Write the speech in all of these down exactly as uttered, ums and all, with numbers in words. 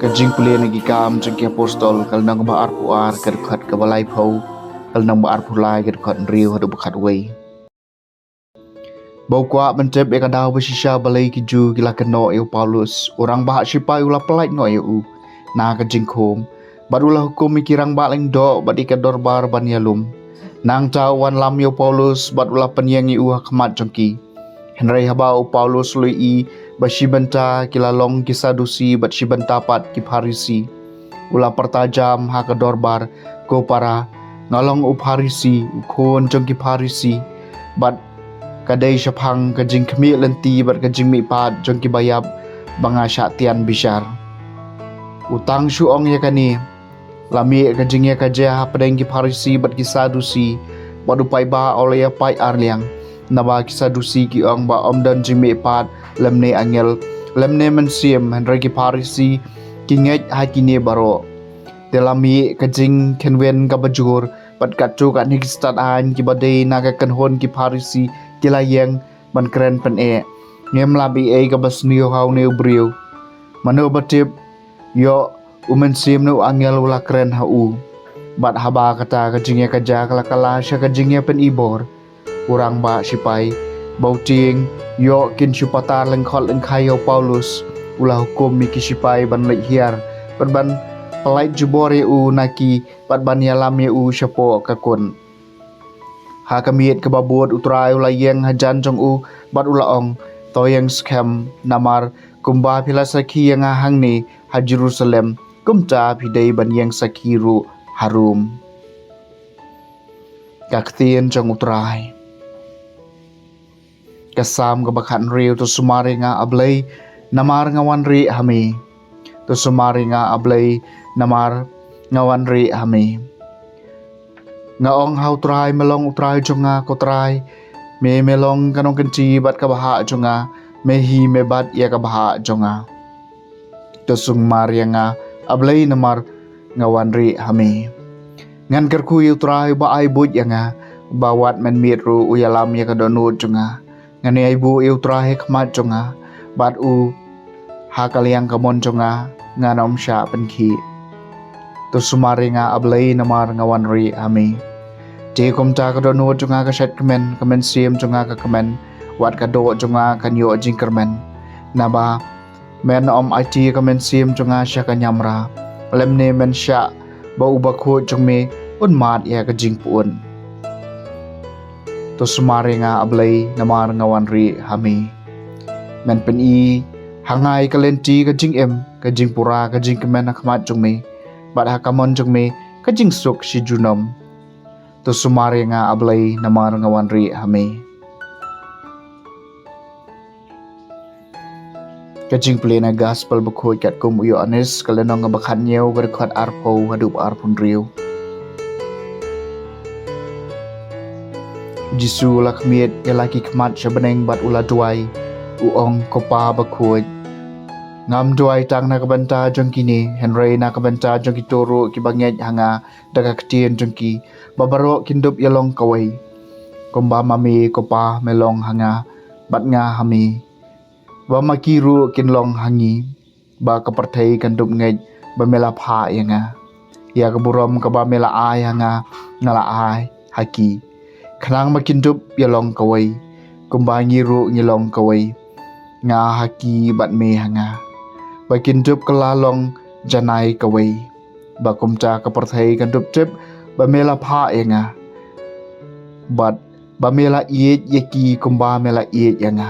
Ka jingpule na ki Kam jong ki Apostol, ka lynnong ba arphew ar, ka dkhot kaba laiphew, ka lynnong ba arphew lai, ka dkhot hynriew haduh ba khatwei. Ba u kwah ban tip ïa ka daw ba shisha balei ki Jiw ki la kynnoh ïa u Paulus, u rangbah shipai u la pyllait noh ïa u na ka jingkhum, bad u la hukum ïa ki rangbah lyngdoh bad ïa ka dorbar ban ïalum. Nangta u wanlam ïa u Paulus bad u la pynïeng ïa u ha khmat jong ki. Hynrei haba u Paulus u la ïohi ba shi bynta ki la long ki Sadusi bad shi bynta pat ki Pharisi, u la pyrta jam ha ka dorbar, "Ko para, nga long u Pharisi, u khun jong ki Pharisi, bad ka dei shaphang ka jingkhmih lynti bad ka jingmihpat jong ki baïap ba nga shah tian bishar." U tang shu ong ïa kane, la mih ka jingïakajia hapdeng ki Pharisi bad ki Sadusi, bad u paidbah u la ïapait arliang. Naba ki Sadusi ki ong ba ym don jingmihpat lymne angel lymne mynsiem, hynrei ki Pharisi ki ngeit ha kine baroh. Te la mih ka jingkynwin kaba jur, bad katto katne ki stad aiñ kiba dei na ka kynhun ki Pharisi ki la ïeng ban kren pyneh, "Ngim lap ei ei kaba sniew ha une u briew. Mano ba tip ïoh u mynsiem ne u angel u la kren ha u?" Bad haba kata ka jingïakajia ka la kylla sha ka jingïapynibor, u rangbah shipai, ba u tieng ïoh kin shu patar lyngkhot lyngkhai ïa u Paulus, u la hukum ïa ki shipai ban leit hiar bad ban pyllait jubor ïa u na ki, bad ban ïalam ïa u shapoh ka kut. Ha ka miet kaba bud u Trai u la ïeng hajan jong u bad u la ong, "To ïeng skhem, namar kumba phi la sakhi ïa nga hangne ha Jerusalem, kumta phi dei ban ïeng sakhi ruh ha Rom." Ka ktien jong u Trai. Ka Salm kaba khathynriew. To sumar ïa nga, A Blei, namar nga wan rieh ha me. To sumar ïa nga, A Blei, namar nga wan rieh ha me. Nga ong ha u Trai, "Me long u Trai jong nga, ko Trai, me, me long ka nongkynti bad ka bhah jong nga, me hi me bat ïa ka bhah jong nga." To sumar ïa nga, A Blei, namar nga wan rieh ha me. Ngan kyrkhu ïa u Trai uba ai buit ïa nga, uba wat mynmiet ruh u ïalam ïa ka dohnud jong nga. Ngan ïai buh ïa u Trai ha khmat jong nga, bad u ha ka liang kamon jong nga, ngan ym shah pynkhih. To sumar ïa nga, A Blei, namar nga wan rieh ha me. Te kumta ka dohnud jong nga ka shait kmen, ka mynsiem jong nga ka kmen, wat ka doh jong nga kan ïoh jingkyrmen. Naba men ym aiti ka mynsiem jong nga sha ka ñiamra, lymne men shah ba u bakhuid jong me un mad ïa ka jingpyut. To sumar ïa nga, A Blei, namar nga wan rieh ha me. Men pyni ha nga ïa ka lynti ka jingim, ka jingpura ka jingkmen ha khmat jong me, bad ha kamon jong me ka jingsuk shi junom. To sumar ïa nga, A Blei, namar nga wan rieh ha me. Ka jingpule na Gospel bakhuid katkum u Ïoannis, ka lynnong kaba khathynñiew, ka dkhot arphew haduh arphew hynriew. U Jisu u la khmied ïa la ki khmat sha bneng bad u la duwai, u ong, "Ko Pa bakhuid, ngam duwai tang na ka bynta jong kine, hynrei na ka bynta jong kito ruh kiba ngeit ha nga da ka ktien jong ki, ba baroh kin dup ïalong kawei, kumba ma me, ko Pa, me long ha nga bad nga ha me, ba ma ki ruh kin long ha ngi, ba ka pyrthei kan dup ngeit ba me la phah ïa nga. Ïa ka burom kaba me la ai ha nga, nga la ai ha ki, khnang ba kin dup ïalong kawei, kumba ngi ruh ngi long kawei, nga ha ki bad me ha nga, ba kin dup kylla long janai kawei, ba kumta ka pyrthei kan dup tip ba me la phah ïa nga, bad ba me la ïeit ïa ki kumba me la ïeit ïa nga.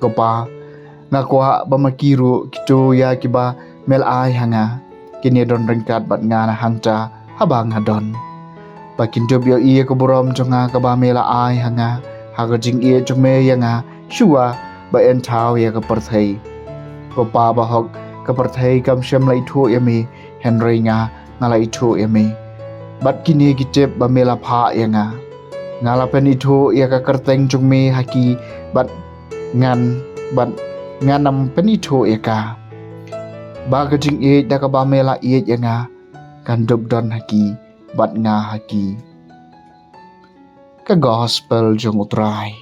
Ko Pa, nga kwah ba ma ki ruh kito ïa kiba me la ai ha nga, kin ïadon ryngkat bad nga na hangta haba nga don, ba kin dup ïohi ïa ka burom jong nga kaba me la ai ha nga ha ka jingïeit jong me ïa nga, shuwa ba yn thaw ïa ka pyrthei. Ko Pa bahok, ka pyrthei kam shym la ithuh ïa me, hynrei nga, nga la ithuh ïa me, bad kine ki tip ba me la phah ïa nga. Nga la pynithuh ïa ka kyrteng jong me ha ki, bad ngan, bad ngan ym pynithuh ïa ka, ba ka jingïeit da kaba me la ïeit ïa nga kan dup don ha ki, bad nga ha ki. Ka Gospel jong u Trai.